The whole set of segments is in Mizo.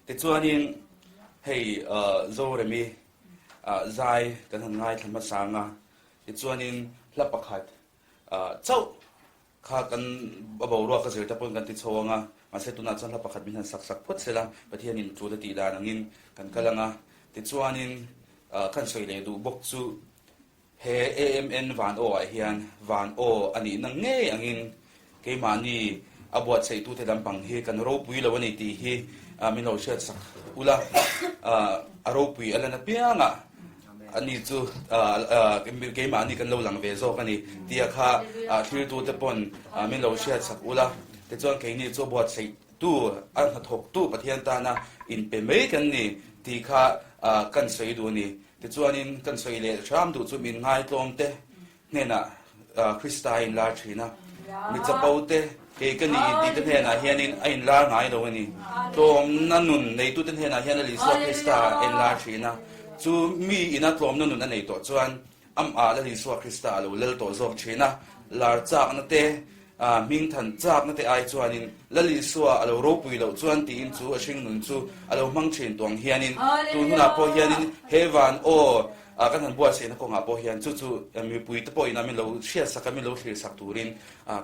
Tichuanin hei Zoremi zai kan han ngaithla hmasa ang a, tichuanin hla pakhat chauh kha kan a boruak a zir te pawhin kan ti chho ang a, mahse tunah chuan hla pakhat min han sak sak phawt sela, Pathianin tul a tih dan angin kan kal ang a, tichuanin kan sawi leh duh bawk chu He AMN van aw ah hian van aw a nihna ngei angin keimahni a buatsaihtute lampang hi kan ropui lo a ni tih hi min lo hriatsak ula, a ropui a lan apiangah ani chu keimahni kan lo lang ve zawk a ni tia kha thlirtute pawn min lo hriatsak ula, tichuan keini chu a buatsaihtu, a hnathawktu Pathian tana inpe mai kan ni tih kha kan sawi duh a ni. Tichuanin, kan sawi leh hram duh chu min ngaitlawm te hnenah Krista a inlar thin a. Mi chapo te, kei ka ni intih te hnenah hianin a inlar ngai lo a ni. Tlawmna nun neitute hnenah hian a Isua Krista a inlar thin a. Chu mi ina tlawmna nun a nei tawh chuan amah Lal Isua Krista a lo lal tawh zawk thin a. Lar chakna te, Hming than chakna te ai chuanin Lal Isua a lo ropui loh chuan tiin chu a hringnun chu a lo hmang thin tuang hianin tun hunah pawh hianin he van aw kan han buatsaihna kawngah pawh hian chu chu mipui te pawhin a min lo hriatsak a min lo thlirsak turin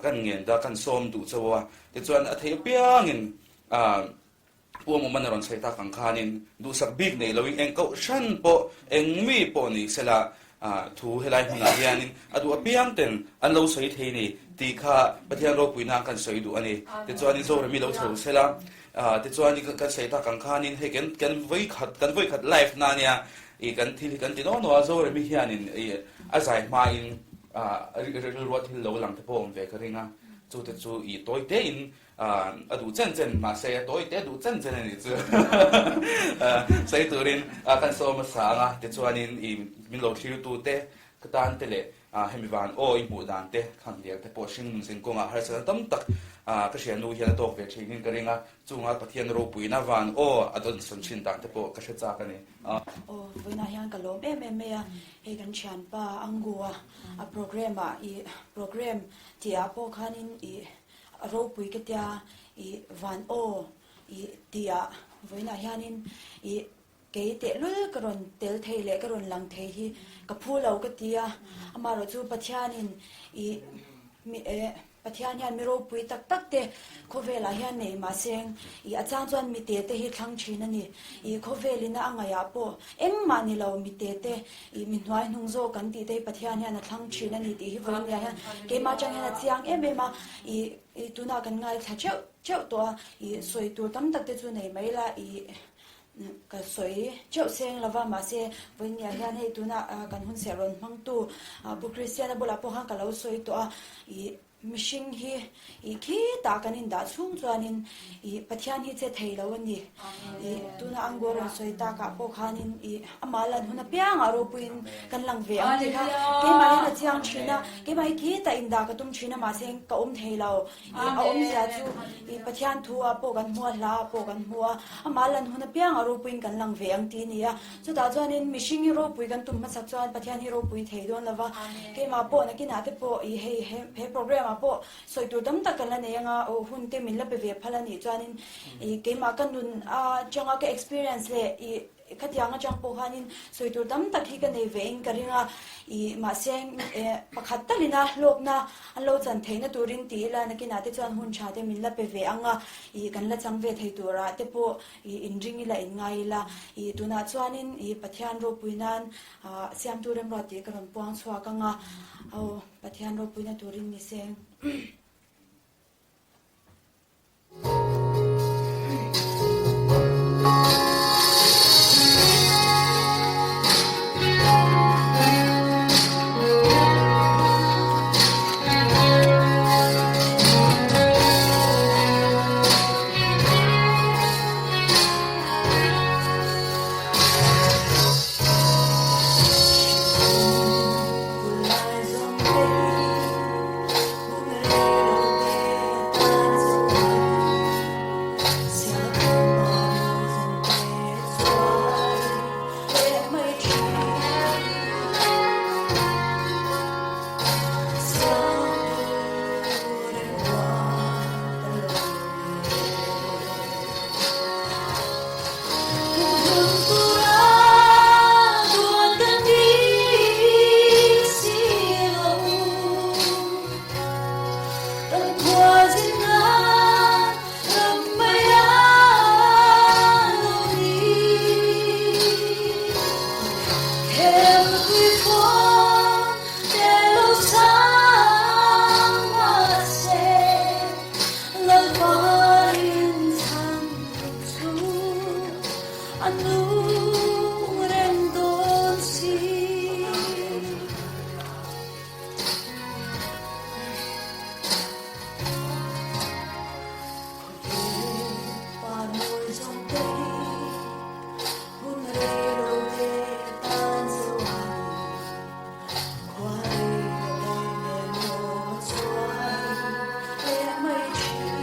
kan ngen da kan sawm duh chauh a tichuan a theih apiangin Pu Amuman a rawn sawi tak ang khanin duhsak bik nei loin eng koh hran pawh eng mi pawh ni sela thu helai hmunah hianin a duh apiang ten an lo sawi thei ni tih kha Pathian ropuina kan sawi duh a ni. Tichuanin Zoremi lo chho sela tichuanin kan sawi tak ang khanin hei kan kan vawikhat kan vawikhat live na ania i kan thil hi kan ti naw naw a Zoremi hianin i a zai hmain rilruah thil lo lang te pawh a awm ve ka ring a chute chu i tawi tein A duh chen chen, mahse a tawi te duh chen chen a nih chu. Sawi turin kan sawm a sang a, tichuanin i min lo thlirtu te, ka tan te leh hemi van aw i hmuh dan te, khang lian te pawh hring nun zin kawngah harsatna tam tak ka hria nu hian a tawk ve thin in ka ring a, chunga Pathian ropuina van aw a dawnsawn thin dan te pawh ka hre chak a ni. Aw, vawiinah hian ka lawm em em mai a, hei kan thianpa Angu-a a programme-ah i programme tihah pawh khanin i A ropui ka tia i van aw i tihah vawiinah hianin i kei tehlul ka rawn tel thei leh ka rawn lang thei hi ka phu lo ka ti a, amaherawh chu Pathianin i mi eh Pathian hian mi ropui tak tak te khawvelah hian nei mahse i a chang chuan mi te te hi thlang thin a ni. I khawvelina a ngaihah pawh engmah ni lo mi te te I mi hnuai hnung zawk kan tih te hi Pathian hian a thlang thin a ni tih hi vawiin nia hian keimah atang hian a chiang em em a, i i tunah kan ngaithla theuh theuh tawh a, i sawi tur tam tak te chu nei mai la, i ka sawi theuh seng lova mahse vawiin nia hian hei tunah kan hun serh rawn hmangtu Pu Christiana bulah pawh khan ka lo sawi tawh a, i Mihring hi i khitah kan indah chhung chuanin i Pathian hi che thei lo a ni. I tuna Anglo rawn sawi takah pawh khanin i amah lan hun apiangah ropuiin kan lang ve ang tih kha keimah hian a chiang thin a, keimah hi khitah indah ka tum thin a mahse ka awm thei lo. I a awmzia chu i Pathian thu ah pawh kan hmu a, hla ah pawh kan hmu a, amah lan hun apiangah ropuiin kan lang ve ang tih a ni a. Chutah chuanin mihring hi ropui kan tum hmasak chuan Pathian hi ropui thei dawn lo va, keimah pawh nakinah te pawh i hei he program ah pawh sawi tur tam tak kan la nei anga aw hun te min la pe ve phal a nih chuanin i keimah ka nun atanga ka experience leh i khatiang atang pawh khanin sawi tur tam tak hi ka nei ve in ka ring a, i mahse pakhat talina hlawkna an lo chan theihna turin ti ila nakinah te chuan hun tha te min la pe ve anga i kan la chang ve thei turah te pawh I inring ila in ngai ila, i tunah chuanin i Pathian ropui nan Siamtu remruat tih ka rawn puang chhuak ang a, aw Pathian ropuina turin ni seng. A nung reng dawn si. Khawvel par mawi zawng te hi hun rei lo te tan zo a ni. Khua rei a dai nen maw a chuai leh mai thin.